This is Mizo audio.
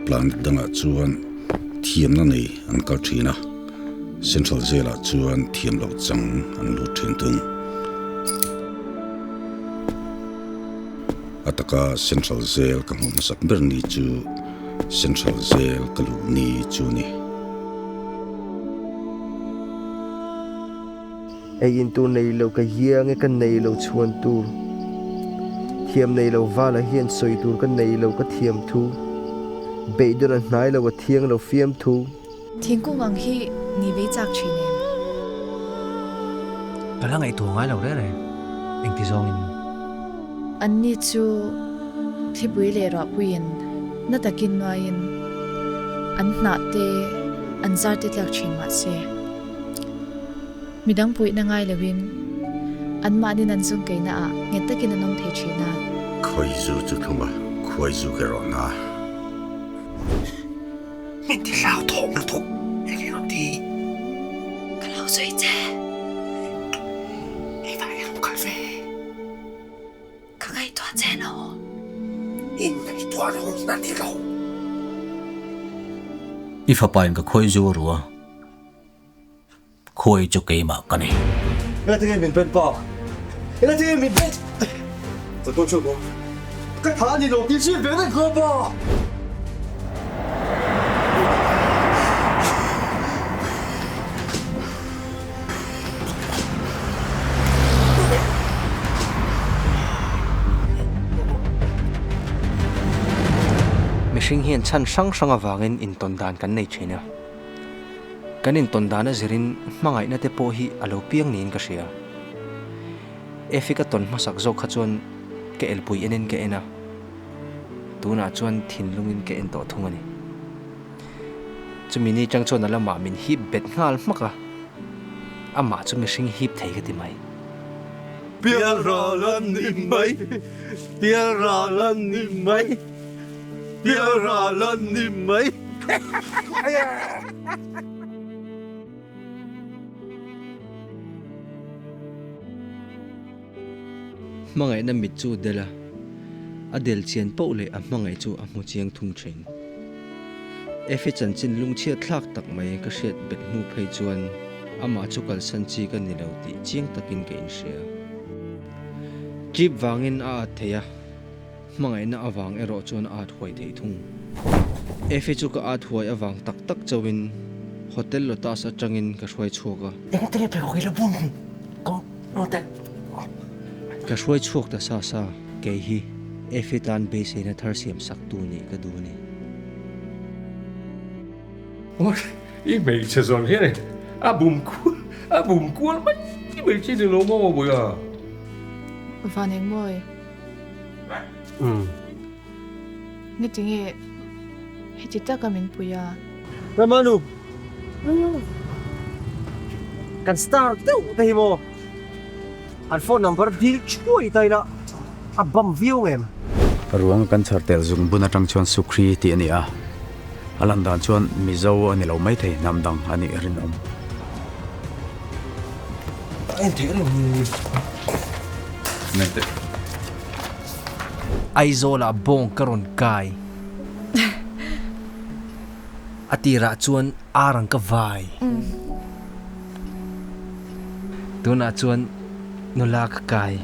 Planet dangah chuan thiamna nei an kal thin a, Central Jail ah chuan thiam loh chang an lut thin thung. A taka Central Jail ka hmuh hmasak ber ni chu Central Jail ka luh ni chu a ni. Ei in tur nei lo ka hiang e ka nei lo chhuan tur thiam nei lo vala hian sawi tur ka nei lo ka thiam thu beihdawn a hnai lo a thiang lo fiam thu. Thingkung ang hi ni vei chak thin em? Ka la ngaihtuah ngai lo reng reng, engti zawngin. Anni chu thlipui leh ruahpuiin na takin nuaiin an hnah te an zar te tliak thin mahse. Midang puihna ngai loin anmahnin an zung keina ah nghet takin an awm thei thin a. Khawizu chu thlum a, khuaizu ke rawh na. Min ti hlau thawk lutuk eng eng ang ti. Ka lo zui che. Hei vai ang kal ve. Ka ngaihtuah che lo. In ngaihtuah lo na ni lo. I fapa in ka khawizu a ru a. Khuai chu keimah ka ni. Ela tinge min ben pa? Ela tinge min ben? Ka tawn chhuak maw? Ka tha a ni lo tih hriat ve vek kha pa! Mihring hian chhan hrang hrang avangin intawn dan kan nei thin a. Kan intawn dan a zirin hmangaihna te pawh hi a lo piang niin ka hria. Efi ka tawn hmasak zawk kha chuan ka elpui enin ka en a, tunah chuan thinlungin ka en tawh thung a ni. Chumi ni chang chuan a lamah min hip bet nghal hmak a, amah chu mihring hip thei ka ti mai. Pialral a ni mai, pialral a ni mai. Pialral a ni mai. Hmangaihna mit chu del a, a del chian poh leh a hmangaih chu a hmu chiang thung thin. Efi chanchin lungchhiat thlak tak mai ka hriat bet hnu phei chuan amah chu kalsan chi ka ni lo tih chiang takin ka inhria. Jeep vangin a at thei a. Hmangaihna avang erawh chuan a at huai thei thung. Efi chu ka at huai avang tak tak chauhin Hotel Lotus atangin ka hruai chhuak a. Ka hruai chhuak ta sa sa, kei hi Efi tan beiseina thar siam sak tu nih ka duh a ni. I hmeichhe zawn hian a bum kual a bum kual mai mai chi ni lo maw Bawiha? Van engmawi. Umm. Nge tinge heti taka min pui a? Ramanu! Kan star deuh te hi maw? An phone number dil thuai ta ila a bam viau ngem? Ruang kan chhar tel zung bun atang chuan Sukhri tih a ni a, a lan dan chuan Mizo a ni lo maithei hnam dang a nih rinawm. En theih reng ni. Aizawlah bawng ka rawn kai. A tirah chuan ar ang ka vai. Tunah chuan nula ka kai.